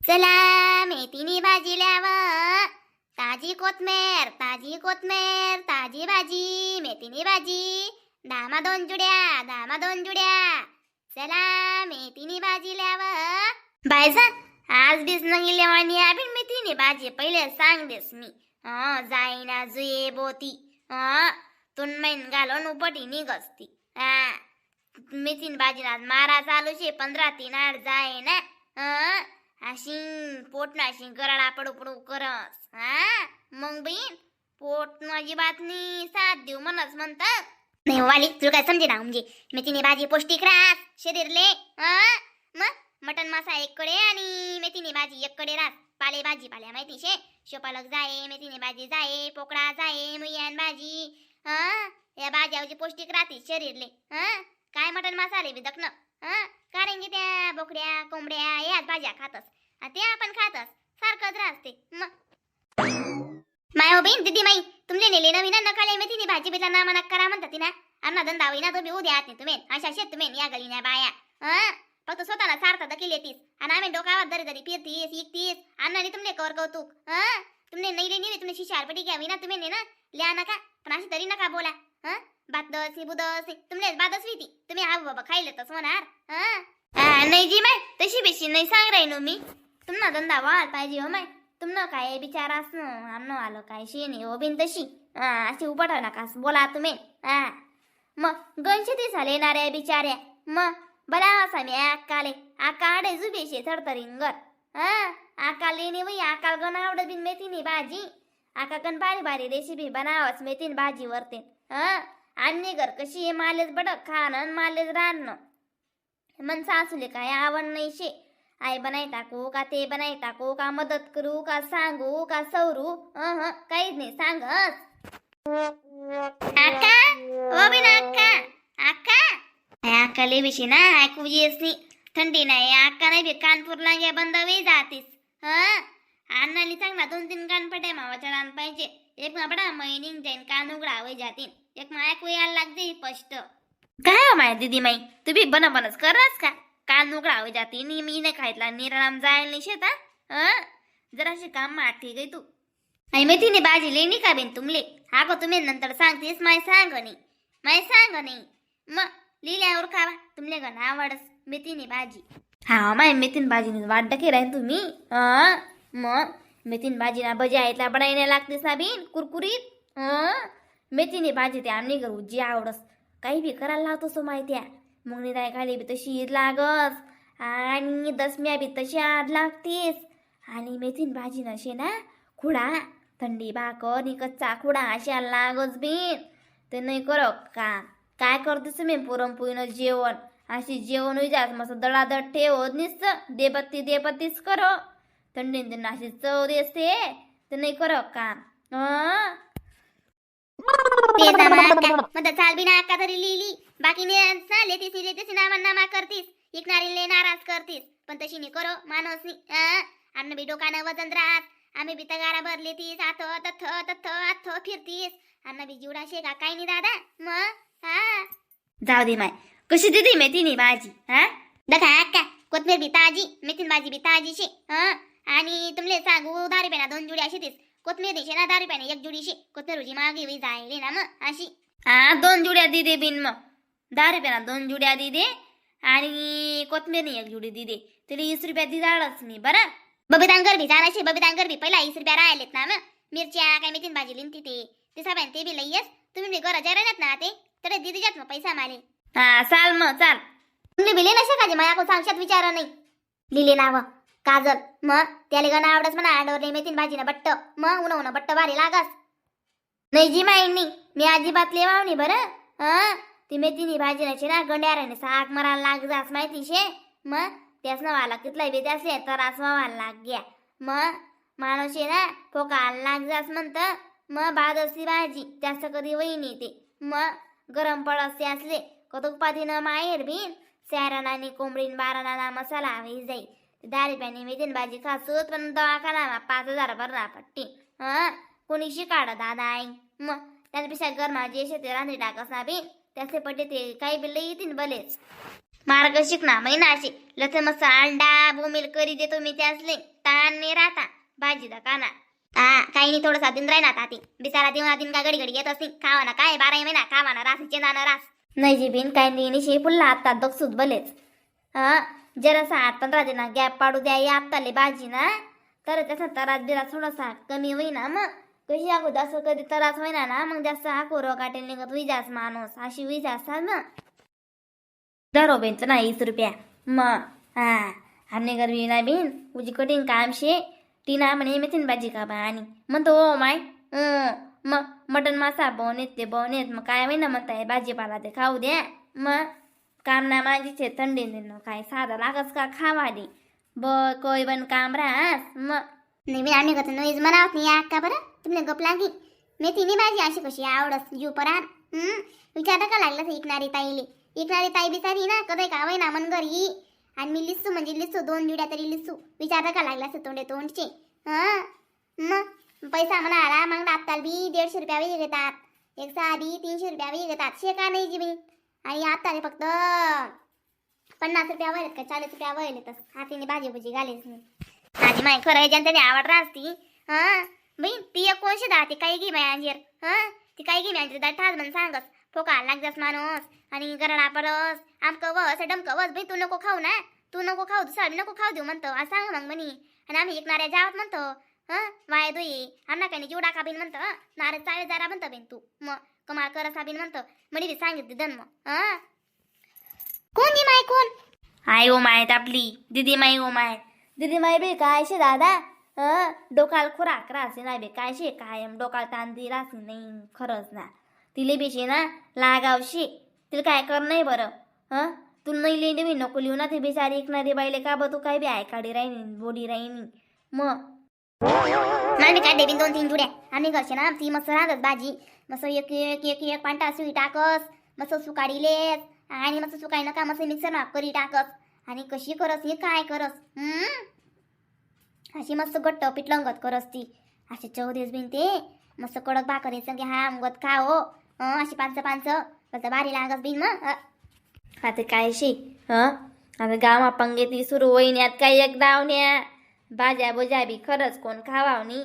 चला मेथीनी भाजी ल्याव, ताजी कोथमेर, ताजी कोथमेर, ताजी भाजी, मेथीनी भाजी, 10मा 2 जुड्या, 10मा 2 जुड्या. चला मेथीनी भाजी ल्याव. बायजा आज बीस नंगी लेवानी आबी मेथीनी भाजी. पहिले सांग देस मी. हं, जाईना जुये बोती. हं, तुनमैन घालून उपटी निघसती. हा, मेथीन भाजी ना मारा चालू शे 15 3 8 जाय ना. हं, अशी पोट नाशी गराडा पडू पडू करस. हा, मग बहीण पोट अजिबात नाही साथ देऊ म्हणच म्हणतात नाही हो. वाली, तुला काय समजे ना? म्हणजे मेथीनी भाजी पौष्टिक रास शरीरले. हा, मग मटन मासा एककडे आणि मेथीनी भाजी एककडे रास. पाले भाजी पाल्या माहिती शे? शेपालक जाये, मेथीनी भाजी जाये, पोकळा जाये, मुयान भाजी. हा, या भाज्याची पौष्टिक राहते शरीरले. हा, काय मटन मसाले बी दखणं. हा, कारण की त्या बोकड्या कोंबड्या याच भाज्या खातस आणि ते आपण खातस, सारखंच राहते. मग माय हो बहीण, दिदी माई, तुमले नेले नवीन नकाले मेथीनी भाजी बिला ना मना करा म्हणतात ना. अन्ना धंदा होईना तो बी उद्या आत नाही तुम्ही अशा शेत तुम्ही या गलीन्या बाया. हा, फक्त स्वतःला सारखं दखील येतीस आणि आम्ही डोकावर दरी दरी फिरतीस, इकतीस. अण्णाने तुमले कर कौतुक. हा, तुमने नाही नाही तुम्ही शिशारपटी घ्यावी ना तुम्ही ना लिहा नका, पण अशी तरी नका बोला. हा, बादस बुदस तुमले बादस ती तुम्ही हा बाबा खायले तसं होणार. हा हा, नाही जी माय, तशी बेशी नाही सांग राहिनो मी. तुमना धंदा व्हायला पाहिजे हो माय. तुमनं काय बिचारा आमनं आलं काय शे नाही हो बिन तशी. हा, अशी उपटा नका बोला तुम्ही. हा, मग गणशेती झाले ना रे बिचाऱ्या. मग बला असा मी आकाले आका आडे जुबेशे थरथरिंगर. हा, आका लेणी वई, आकाल गण आवडत बिन मेथीनी भाजी. आका गण भारी भारी रेसिपी बनावस मेथीन भाजी वरते. हा, आमनी घर कशी आहे, मालेच बडक खाणं, मालेच राहणं. मन सासूले काय आवड नाही शे. आई बनाई टाकू का, ते बनाई टाकू का, मदत करू का, सांगू का, सवरू, अह काहीच नाही सांगस. आका, ओ बिन आका, आका, आका ले बिशी ना ऐकू येस नाही. थंडी नाही आका नाही बी कानपूर लांग्या बंद वे जातीस. हा, अण्णांनी चांगला 2-3 कानपट्या मावा चढान पाहिजे. एक मा बडा मैनिंग जाईन, कान उघडा वय जातीन. एक मा ऐकू यायला लागते स्पष्ट. काय हो माय दिदी माई, तुम्ही बना बनच करस का? कान उघडा वय जाती नी मी नाही खायतला निराळाम जायला नाही शेता. हा, जराशी काम माठी गई तू. आई मेथीने भाजी लेणी का बेन तुमले? हा गो, तुम्ही नंतर सांगतेस. माय सांग नाही, माय सांग नाही. मग लिहिल्यावर खावा, तुमले गण आवडस मेथीने भाजी. हा माय, मेथीन भाजी वाट के राहीन तुम्ही. हा, मग मेथीन भाजी ना भजी आहेत बनायला लागतेस ना बिन कुरकुरीत. हा, मेथीने भाजी ते आमनी करू जी आवडस. काही बी करायला लावतो सो माहित्या. मुंगणी दाय खाली बी तशी लागस आणि दसम्या बी तशी आड लागतीस. आणि मेथीन भाजी नशे ना खुडा थंडी भाकर नि कच्चा खुडा अशा लागस बिन. ते नाही करो का काय करतेस तुम्ही? पुरणपोळीनं जेवण अशी जेवण होई जात मस्त दडादड ठेवत निसतं देबत्ती देबत्तीच करो. थंडीन त्यांना अशी चव देसते. ते नाही करो काम. हं, मग चाल बिना अक्का तरी लिहिली. बाकी लेतीस लेतीस नामा नामा करतीस, इकणारी नाराज करतीस. पण तशी नाही करो माणूस नी. आम्ही बी डोकानं वजन राहत, आम्ही बी तगारा भरली तीस आथ तथ तथ आथ फिरतीस. अन्न बी जीवडा शे का काय नाही दादा. मग हा, जाऊ दे माय. कशी दिदी मेथीनी भाजी? हा, दखा अक्का, कोथमीर बी ताजी, मेथीन भाजी बी ताजी शे. हा, आणि तुमले सांगू, 10 रुपयाना 2 जुडी अशी तीस. कोथमीर दिशे ना 10 रुपयाने 1 जुडी शे. कोथमीर रुजी मागे बी जायले ना मग अशी. हा, 2 जुड्या दिदे बिन. मग 10 रुपयाना 2 जुड्या दिदे आणि कोथमीर 1 जुडी दिदे. तुला 20 रुपया दिदाळच मी बरं. बबितांकर बी जाणार, बबितांकर बी पहिला 20 रुपया राहिलेत ना. मग मिरच्या काय मेथीन भाजी लिन तिथे ते साहेब ते बी लईयस. तुम्ही बी गरज राहत ना ते तर दिदी जात मग पैसा माले. हा, चाल मग चाल. तुम्ही बिले नशा का माया को सांगशात विचारा नाही. लिहिले नाव काजल. मग त्याला गण आवडस म्हणा आडवर मेथीन भाजी ना बट्ट. मग उन उन बट्ट भारी लागस. नाही जी माई, नाही मी अजिबात लेवाव नाही बरं. हा, ती मेथीनी भाजी नाही ना गंड्याराने साग मरायला लाग जास माहिती शे. मग त्यास ना मला कितला बी त्यासले त्रास व्हायला लाग गया. मग माणूस आहे ना फोकायला लाग जास म्हणत. मग बादसली भाजी जास्त कधी वही ते. मग गरम पडस असले कतुक पातीनं माहेर बिन सॅराना कोंबडीन 12 ना मसाला होई जाई. 10 रुपयाने मेथीन भाजी खासूत, पण दवाखाना 5000 भरना पट्टी. हा, कोणी शिकाड दादा आई. मग त्यापेक्षा गरमा जे शेते रांधे टाकस ना बी त्याचे पट्टे ते काही बी लई येतील भलेच. मार्ग शिकना महिना अशी लथ मस्त अंडा बोमिल करी देतो मी त्यासले. ताण नाही राहता भाजी दकाना. हा, काही नाही, थोडंसा दिन राही ना. ताती बिचारा देऊन दिन का घडी घडी येत असती. खावा ना काय, 12 महिना खावा ना रास, चेंदाना रास. नाही जी बिन काही नाही निशे पुल्ला आता दक्षूत भलेच. हा, जरासा 8-15 दिना गॅप पाडू द्या या आपताले भाजी ना, तर त्याचा त्रास बिरास थोडासा कमी होईना. मग कशी अगोदर असं कधी त्रास होईना ना, मग जास्त आकोर काटेल निघत होई जास माणूस, अशी होई जास ना. धरो बेन ना 20 रुपया मग. हा, आमने घरी ना बिन उजी कठीण काम शे. टीना म्हणे मेथीन भाजी का बा आणि म्हणतो ओ my. मग मटण मासा बवनेत ते बवनेत, मग काय होईना म्हणताय भाजीपाला ते खाऊ द्या. मग काम ना माझीचे थंडी काय साधा लागस का खावाली ब कोय पण काम राहस मग. नाही मी आम्ही कसं नोईज म्हणावत नाही का बरं तुमने गप लागी. मेथीनी भाजी अशी कशी आवडस जीव परान. विचार का लागला इकणारी ताईले. इकणारी ताई बिचारी ना कधी का ना मन घरी आणि मी लिस्सू म्हणजे लिस्सू, दोन जुड्या तरी लिस्सू. विचार का लागला असं तोंडे तोंडचे. हा, मग पैसा म्हणा आला मग आपताल बी 150 रुपया बी घेतात, एक सहा बी 300 रुपया बी घेतात शे का नाही जी. आणि आता फक्त 50 रुपया वळलेत का 40 रुपया वळले. हातीने भाजी भुजी घालीच नाही माझी माय. खरं जनतेने आवड राहती. हा बहीण, ती एक कोणशी दा ती काही घे माय अंजीर. हा, ती काही घे अंजीर ठाज म्हणून सांगस फोका लागजास माणूस आणि गरडा परस आमकं वस डमकं वस. बाई, तू नको खाऊ ना, तू नको खाऊ, दुसरा नको खाऊ देऊ म्हणतो असं सांग मग म्हणी. आणि आम्ही एकणाऱ्या जावत म्हणतो. हं, वाय दुई आमना काही जीव टाका बिन म्हणतो. नारळ चावे जरा म्हणतो बिन तू मग कमाल करसा बिन म्हणतो म्हणी बी सांगितली दन मग. हं, कोण दी माय कोण? I oh my आपली दिदी माई ओ my. दिदी माई बे काय शे दादा. हं, डोकाल खुराक राहसे नाही बे काय शे, कायम डोकाल तांदी राहसे नाही खरंच ना. तिले बेशे ना लागावशे, तिला काय कर नाही बरं. हं, तू नाही लिहिली मी नको लिहू ना. ते बिचारी ऐकणारी बाईले का बा तू काय बी ऐकाडी राहिनी बोली राहिनी मग. नाही मी काढले बिन दोन तीन जुड्या. आम्ही घरचे ना ती मस्त राहतात भाजी, मस्त एक एक एक एक पांटा सुई टाकस, मस्त सुकाडीलेस आणि मस्त सुकाय नका मस्त मिक्सर मा करी टाकस आणि कशी करस हे काय करस. अशी मस्त घट्ट पिठलंगत करस ती, अशी चव देस बिन ते मस्त कडक भाकरी संगे हा अंगत खाओ. अशी पाच पाच मस्त भारी लागस बिन मग. आता काय शे. हं, आता गावा पंगेती सुरू होईन्यात काय एक दावण्या भाज्या बुज्या बी खरंच कोण खावावनी.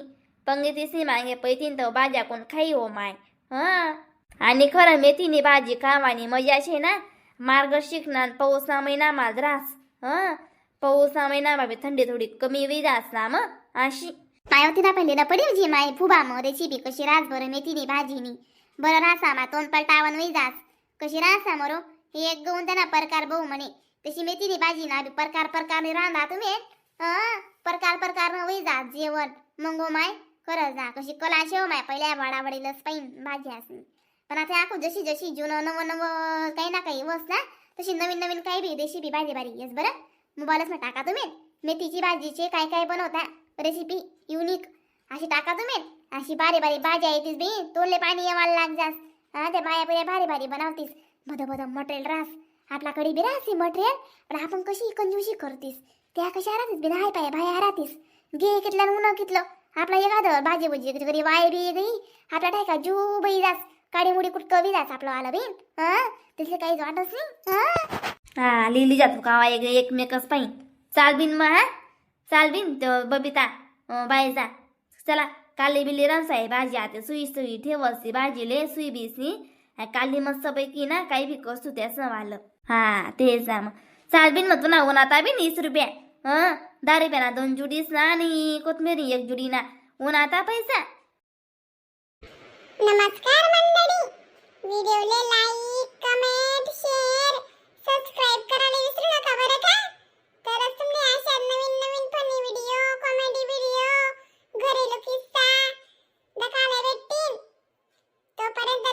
पंगेतीसनी मागे पैतीन तर भाज्या कोण खाई हो माय. हं, आणि खरं मेथीनी भाजी खावानी मजा शे ना मार्गशीर्षना पाऊसना महिना रास. हं, पाऊसना महिना बाबी थंडी थोडी कमी होई जास ना मग अशी. माय होती ना पहिले ना पडी जी माय फुबा मग रेसिपी कशी रास बरं मेथीनी भाजीनी बरं रासा मा तोंड पलटावन होई जास कशी रासा मरो. हे एक गऊन त्यांना प्रकार बहु म्हणे तशी मेथीनी भाजी ना बी प्रकार प्रकारने रांधा तुम्ही. हं, प्रकार प्रकार होई जात जेवण मग हो माय. खरंच ना कशी कला शेव माय पहिल्या वाडावडीलच पाहिन भाजी असली. पण आता आखू जशी जशी जुनं नवं नवं काही ना काही वस ना तशी नवीन नवीन काही बी रेसिपी भाजी भारी येस बरं. मोबाईलच मग टाका तुम्ही मेथीची भाजीचे काय काय बनवता रेसिपी युनिक अशी टाका तुम्ही. अशी भारी भारी भाज्या येतीस बी तोडले पाणी येवायला लाग जास. हा, त्या बाया बिया भारी भारी बनवतीस भद भद मटेरियल रास. आपल्याकडे बी राहसी मटेरियल, पण आपण कशी कंजूशी करतीस. त्या कशा राहतीस बी नाही पाय बाया राहतीस घे कितलं उन्हा कितलं आपला एखादं भाजी भुजी घरी वाय बी गई आपला टाका जू बाई जास काडी मुडी कुटकं बी जास आपलं आलं बी. हा, तिथले काहीच वाटच नाही. हा. हा, लिहिली जातो कावा एक एकमेकच पाहिन. चाल बिन मग. हा, चाल बिन तो बबिता. बाई जा चला काली बिली रंसाई भाजी आता सुई सुई ठेवसती भाजीले सुई बीसनी काली मस्तपैकी ना काही बी कसू त्याच वालं. हा, तेच ना मग. चाल बिन मग तुला उन्हात बिन 20 रुपया. हं, 10 रुपया ना दोन जुडीस ना आणि कोथमिरी एक जुडी ना उन्हाता पैसा. नमस्कार मंडळी, व्हिडिओला like, comment, share, subscribe करायला विसरू नका बरं का. तरच तुम्ही अशा नवीन नवीन funny video, comedy video, घरेलू किस्सा बघायला भेटतील. तोपर्यंत